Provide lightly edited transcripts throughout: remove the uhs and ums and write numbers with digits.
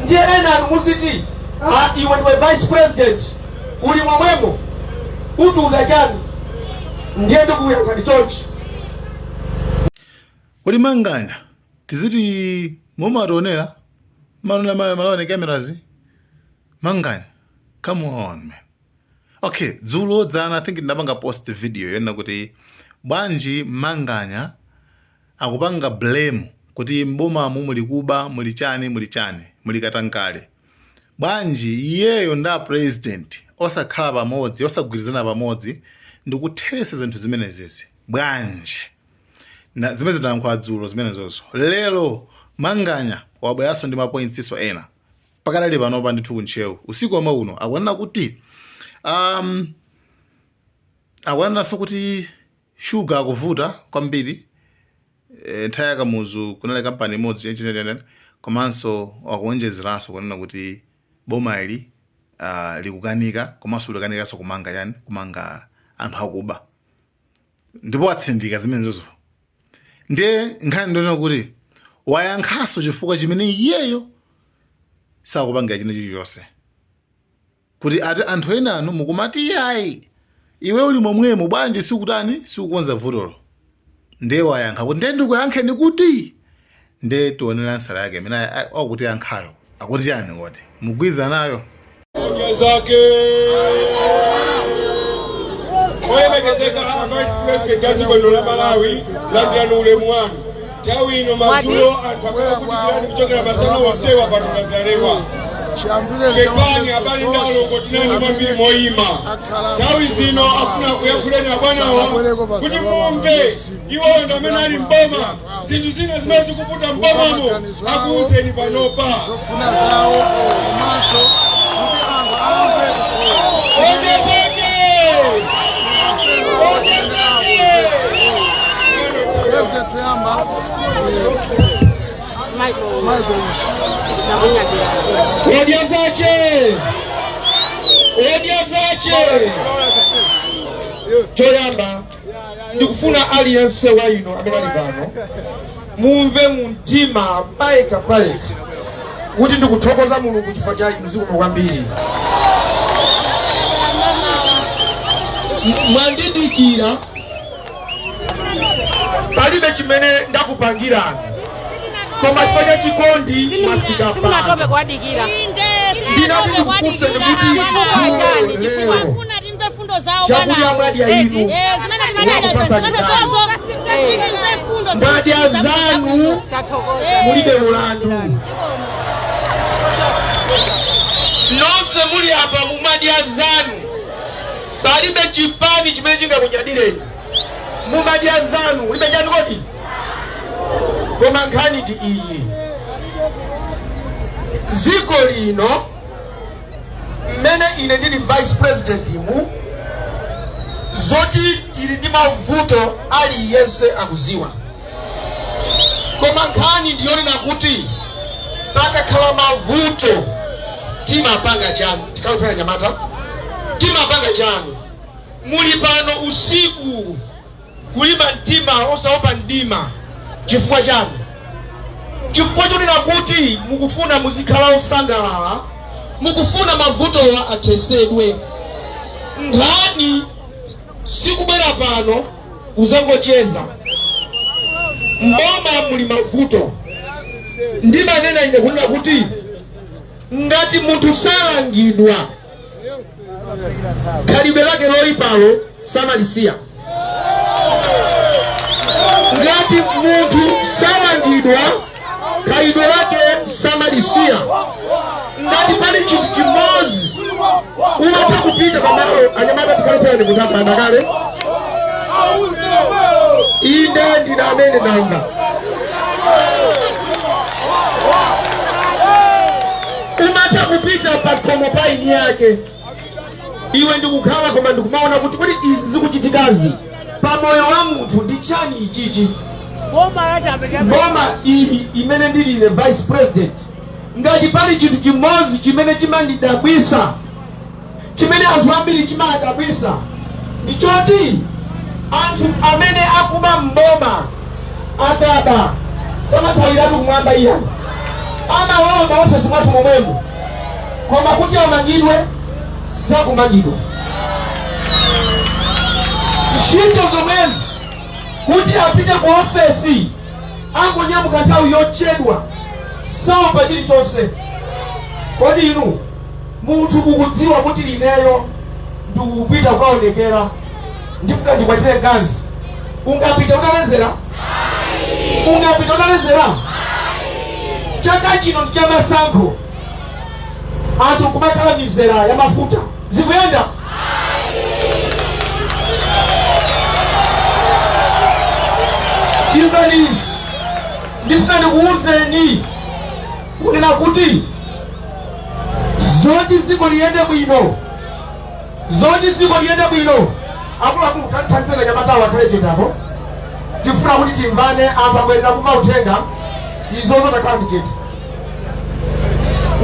Ndiye ena anu muziti, "Ah, iwe ndiwe vice president, uli momwemo, utiuza chani?" Ndiye ndikuyankhani chonchi. Kodi Manganya, tiziti mumationera manona Malawi Cameras? Manganya, come on, man. Okay, dzulo, dzana, I think ndinapanga post video yonena kuti bwanji Manganya akupanga blame kuti mbomamu muli kuba, muli chani, muli chani, muli katangale. Bwanji iyeyo nda president osakhala pamodzi, osagwirizana pamodzi ndikuthesa zinthu zimenezezi? Bwanji na zimene zinayankhula dzulo zimenezozo? Lero Manganya wabweranso ndi ma points iso ena. Pakadali panopa ndithu kuntchewu usiku omwe uno akunena kuti akunenanso kuti shuga akuvuta kwambiri. Nthawi yakamuzu kunali kampani imodzi yenjenjenjen. Komanso akuonjezeranso kunena kuti boma ili likukanika, komanso likukanikanso kumanga yani, kumanga anthu akuba, ndipo atsindika zimenezozo. Ndiye nkhani ndonena kuti wayankhaso chifukwa chimene iyeyo sakupangira china chilichonse, kuti ati anthu ena anu mukumati, "Yayi, iwe uli momwemo, bwanji sikutani, sikukonza vutolo?" Ndiye wayankha kuti, "Ndiye ndikuyankheni kuti." Ndiye tionera answer yake imene akuti yankhayo akuti yani. Kodi mugwirizana nayo? Zake olemekezeka a Vice President a dziko lino la Malawi, landirani ulemu wanu. Nthawi ino madzulo anthu akhala kudikirani kuchokera masana onsewa pano pazalewa. Pepani abale ndi alongo, tinani kwambiri moyima. Nthawi zino afuna kuyankhuleni abwanawa kuti mumve iwoyo ndi amene ali mboma, zinthu zina zimene zikuvuta mbomamo akuwuzeni panopa. Zofuna zawo komanso kuti anthu amve. Ongezeke! Ongezeke! President toyamba Michael. Odya zache, odya zache. Choyamba ndikufuna aliyense wa inu amene ali pano mumve mu mtima payekha payekha kuti ndikuthokoza Mulungu chifukwa cha inu. Zikomo kwambiri. Mwandidikira, palibe chimene ndakupangirani, koma chifukwa cha chikondi mwafika pano. Simunatope kuwadikira. Ndinati ndikufunseni kuti lero chakudya mwadya inu, mwadya zanu, mulibe mulandu. Nonse muli apa mumadya zanu, palibe chipani chimene chingakunyadireni. Mumadya zanu, mulibe chanu kodi? Koma nkhani ndi iyi: dziko lino, mmene ine ndili vice president mu, zoti tili ndi mavuto aliyense akuziwa, koma nkhani ndiyonena kuti pakakhala mavuto timapanga chani? Tikhalopera nyamata, timapanga chani? Muli pano usiku kulimba mtima osaopa mdima, chifukwa chani? Chifukwa chonena kuti mukufuna muzikhala osangalala, mukufuna mavutowa athesedwe. Nkhani sikubwera pano kuzangocheza. Mboma muli mavuto. Ndimanena ine kunena kuti ngati munthu salangidwa, khalidwe lake loyipalo samalisiya. Ngati munthu salangidwa, khalidwe lake samalisiya. Ngati pali chinthu chimodzi, umatha kupita pamalo. Anyamata, tikhalipeni munthu kale. Inde, ndine amene ndamba. Umatha kupita pa khomo pa eni yake iwe ndikukhala, koma ndikumaona kuti kodi izi zikuchitikazi pa moyo wa munthu ndi chani ichichi? Boma ili imene ndili ine vice president, ngati pali chinthu chimodzi chimene chimandidabwisa, chimene anthu ambiri chimadabwisa, ndi choti anthu amene akuba mboma akaba samathawiratu kumwamba iyani. Amalowa maofesi mwathu momwemo, koma kuti amangidwe sakumangidwa. Ntchito zomwezi, kuti apite ku ofesi angonyamuka nthawi yochedwa, saopa chilichonse. Kodi inu, munthu ukudziwa kuti ineyo ndikupita kukaonekera, ndifuna ndikwatire mkazi, ungapita utalezera? Ungapita utalezera? Chaka chino ndi chamasankho, anthu kumakhala mizera ya mafuta, zikuyenda? Imvani, ndifuna ndikuwuzeni kunena kuti zoti dziko liyende bwino, zoti dziko liyende bwino, akuluakulu, kathandizeni anyamatawo akhale chetapo. Tifuna kuti timvane, anthu akuyenda kumva uthenga, izozo takhala ndi chete.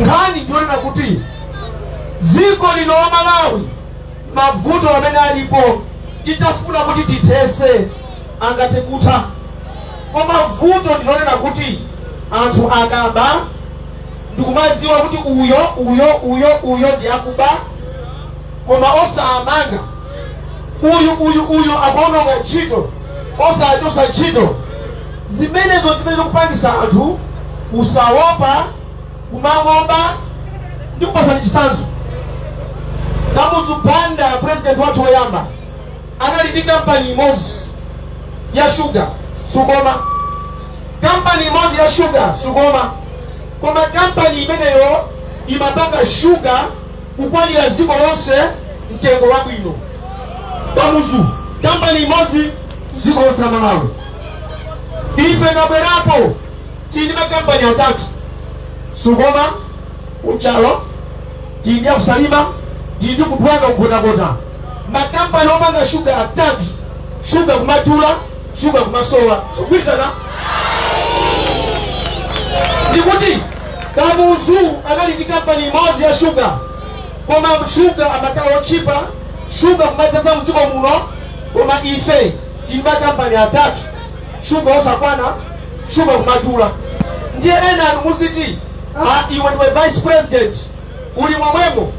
Nkhani ndiyonena kuti dziko lino la Malawi, mavuto amene alipo, titafuna kuti tithese angathe kutha, koma vuto ndilonena kuti anthu akaba ndikumaziwa kuti uyo, uyo, uyo, uyo ndi akuba, koma osamanga uyu, uyu, uyu akuononga ntchito, osachosa ntchito. Zimenezo zimene zikupangisa anthu kusaopa kumangoba. Ndikupasani chitsanzo. Kamuzu Banda, president wathu woyamba, anali ndi kampani imodzi ya shuga, Sucoma. Kampani imodzi ya shuga, Sucoma, koma kampani imeneyo imapanga shuga kukwanira dziko lonse, mtengo wabwino. Kamuzu, kampani imodzi, dziko lonse la Malawi. Ife tabwerapo, tili ndi makampani atatu: Sucoma kuNchalo, tili ndi akuSalima, tili ndi kuDwanga, kuGotakota. Makampani opanga shuga atatu, shuga kumadula, shuga kumasowa. Zikugwirizana? Ndikuti Kamuzu anali ndi kampani imodzi ya shuga, koma shuga amakhala otchipa, shuga kumadzaza mdziko muno. Koma ife tili makampani atatu, shuga osakwana, shuga kumadula. Ndiye ena anu muziti, "Ah, iwe ndiwe vice president, uli momwemo,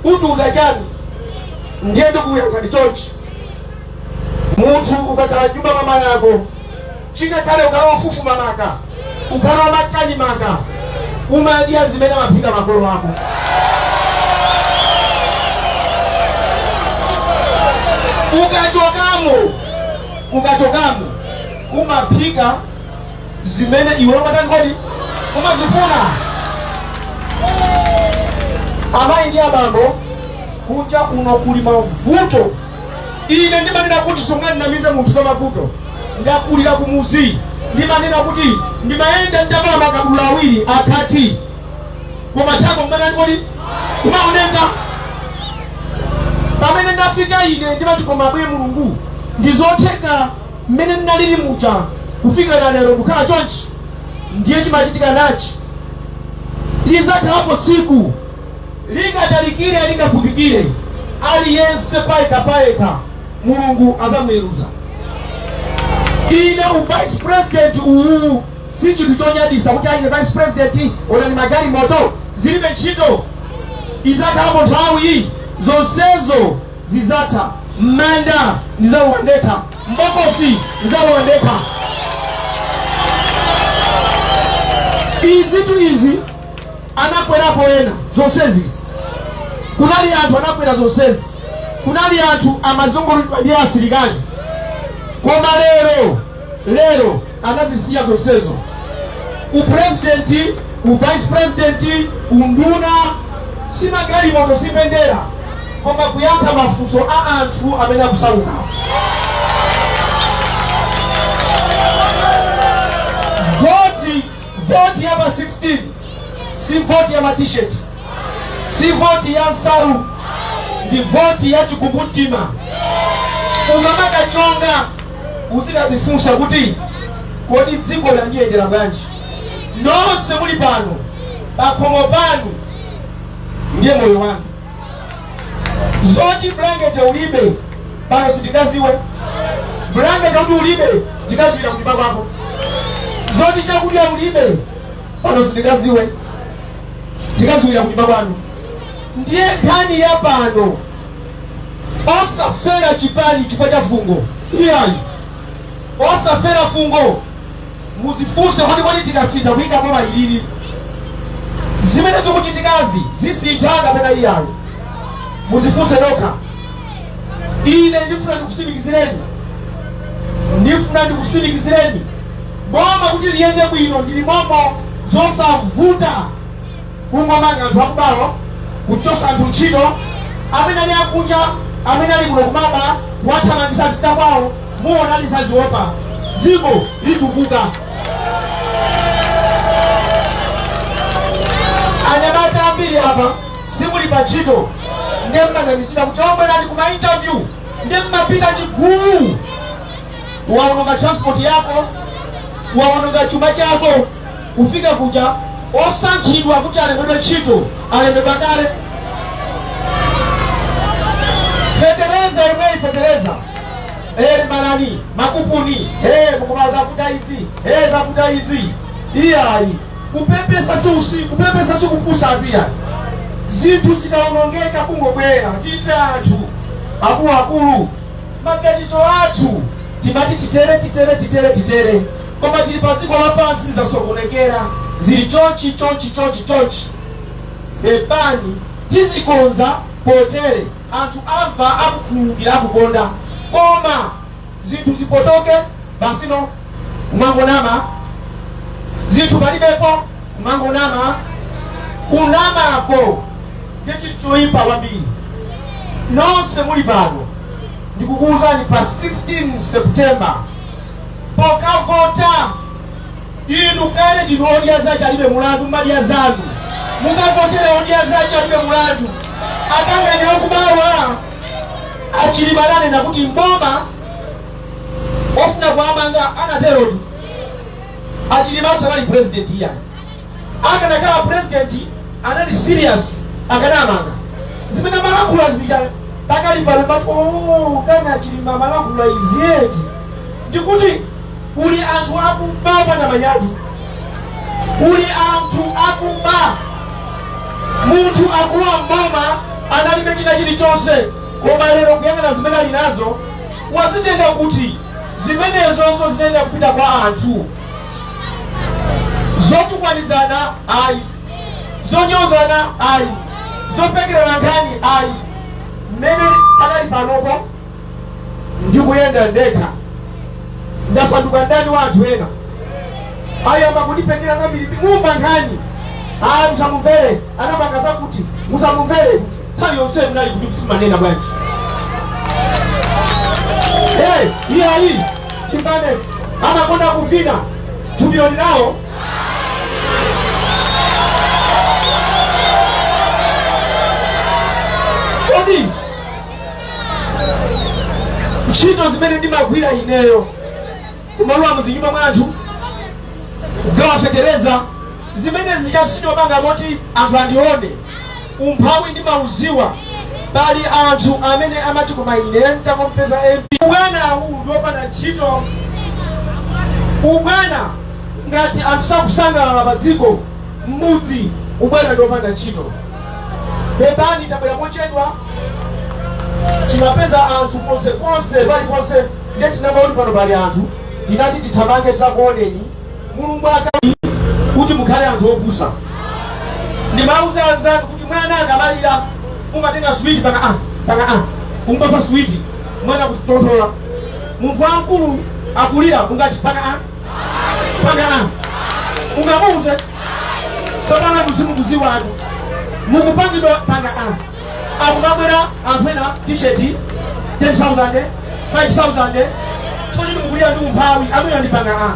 utiuza chani?" Ndiye ndikuyankhani chonchi: munthu ukakhala nyumba mama yako, chingakhale ukhala wofufuma maka, ukhala wamakani maka, umadya zimene amaphika makolo ako. Ukachokamo, ukachokamo umaphika zimene iwe umatani kodi umazifuna. Amayi ndi abambo, kunja kuno kuli mavuto. Ine ndimanena kuti sungandinamize munthu za mavuto. Ndakulira kumuzi. Ndimanena kuti ndimayenda nditavala makabudula awiri akhaki, koma chako mmatani kodi kumaoneka. Pamene ndafika ine ndimati, koma bwe Mulungu, ndizotheka mmene ndinalili muja kufika na lero kukhala chonchi? Ndiye chimachitika nachi: lizakhalapo tsiku, lingatalikire, lingafupikire, aliyense payekha payekha Mulungu azamuweruza. Ine u vice president uwu si chinthu chonyadisa kuti aine vice president, onani magalimoto, zilibe ntchito. Izakhalapo nthawi zonsezo zizatha. M'manda ndizalowa ndekha, mbokosi ndizalowa ndekha. Izitu izi anakwerapo ena zonsezi. Kunali anthu anakwera zonsezi, kunali anthu amazungulidwa ndi asilikali, koma lero, lero anazisiya zonsezo. Upresidenti, uvice president, unduna, si magalimoto, si mbendera, koma kuyankha mafunso a anthu amene akusauka. Voti, voti ya pa 16 si voti ya ma T-shirt, si voti ya nsalu, ndi voti ya chikumbumtima. Ukamakachonga uzikazifunsa kuti, kodi dziko landiyendera bwanji? Nonse muli pano, pakhomo panu ndiye moyo wanu. Zoti bulangete ulibe pano sitikaziwe. Bulangete kuti ulibe tikaziwira kunyumba kwako. Zoti chakudya ulibe. Pano sitikaziwe, tikaziwira kunyumba kwanu. Ndiye nkhani ya pano, osafera chipani chifukwa cha fungo, iyayi, osafera fungo. Muzifunse kuti kodi tikasintha kuyika boma ilili, zimene zikuchitikazi zisintha kapena iyayi? Muzifunse nokha. Ine ndifuna ndikusimikizireni, ndifuna ndikusimikizireni, boma kuti liyende bwino ndili momo, zosavuta kungomanga anthu akubawo, kuchosa anthu ntchito amene ali akunja, amene ali kuno kumaba, kuwathamangisa zita kwawo. Muona lisaziopa, dziko litukuka. Anyamata ambiri apa simuli pa ntchito, ndiye mmanamizidwa kuti obwerani kuma interview, ndiye mmapita chigulu. Waononga transport yako, waononga chuma chako, kufika kuja osankhidwa kuti alembedwe ntchito alembedwa kale. Fetereza imweyi, fetereza manani makupuni mukoma zavuta izi, zavuta izi. Iyayi, kupepesa si usiku, kupepesa si kupusa apiya. Zinthu zikaonongeka kungobwera ndife anthu akuluakulu, maganizo athu timati titere, titere, titere, titere, koma tili pa dziko lapansi, zasokonekera, zili chonchi, chonchi, chonchi, chonchi. Pepani, tizikonza potere, anthu amva, akukhululukira, akukonda. Koma zinthu zipotoke basino, kumangonama, zinthu palibepo, kumangonama. Kunamako ndi chinthu choyipa kwambiri. Nonse muli pano, ndikukuwuzani, pa 16 September pokavota, inu kale ndinu odya zache alibe mulandu, mmadya zanu, mukavotere odya zache alibe mulandu. Akanganya okubawa. Achilima ananena kuti mboma ofuna kuamanga, anaterotu. Achilima sanali president iya. Akanakhala president anali serious, akanamanga. Zimene amalankhula zija pakali pano pati, oh, kana Achilima amalankhula izi eti. Ndikuti kuli anthu akuba opanda manyazi, kuli anthu akuba. Munthu akulowa mboma analibe china chilichonse, koma lero kuyang'ana zimene ali nazo, wazitenga kuti? Zimenezonso zinaenda kupita kwa anthu. Zotukwanizana ayi, zonyozana ayi, zopekerana nkhani ayi. Mmene pakali panopo ndikuyenda ndekha, ndasanduka ndani wa anthu ena, ayamba kundipekera kwambiri, mumva nkhani, "Ah, musamumvere, anapanga zakuti, musamumvere." Nthawi yonse mnali kuti? Simanena bwanji? Hey, iyayi, timbane amakonda kuvina thupilo linawo. Kodi ntchito zimene ndimagwira ineyo, kumalowa muzinyumba mwa anthu kugawa fetereza, zimene zija sindimapanga moti anthu andione? Umphawi ndimauziwa. Pali anthu amene amati, "Koma ine ntakompeza MP." Ubwana uwu ndiwopanda ntchito. Ubwana, ngati anthu sakusangalala pa dziko, m'mudzi, ubwana ndiwopanda ntchito. Pepani, tabwera mochedwa, timapeza anthu konsekonse, paliponse, ndiye tinamva kuti pano pali anthu, tinati tithamange tidzakuoneni. Mulungu aka kuti mukhale anthu opusa. Ndimauza anzanu kuti mwana akamalira umatenga switi, paka a paka a kumpasa switi mwana kutonthola. Munthu wamkulu akulira, ungati paka a paka a, ungamuuze? Tsopano anthu simukuziwatu, mukupangidwa paka a. Akumabwera anthu ena T-shirt 10,000, 5000, chifukwa choti mukulira ndi umphawi. Amene andipanga a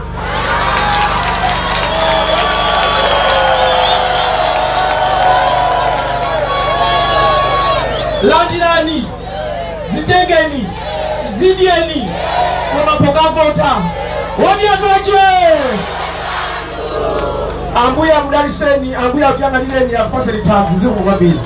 landirani, zitengeni, zidyeni, koma pokavota odya zache. Ambuye akudaliseni, Ambuye akuyang'anireni, akupaseni thanzi. Zikomo kwambiri.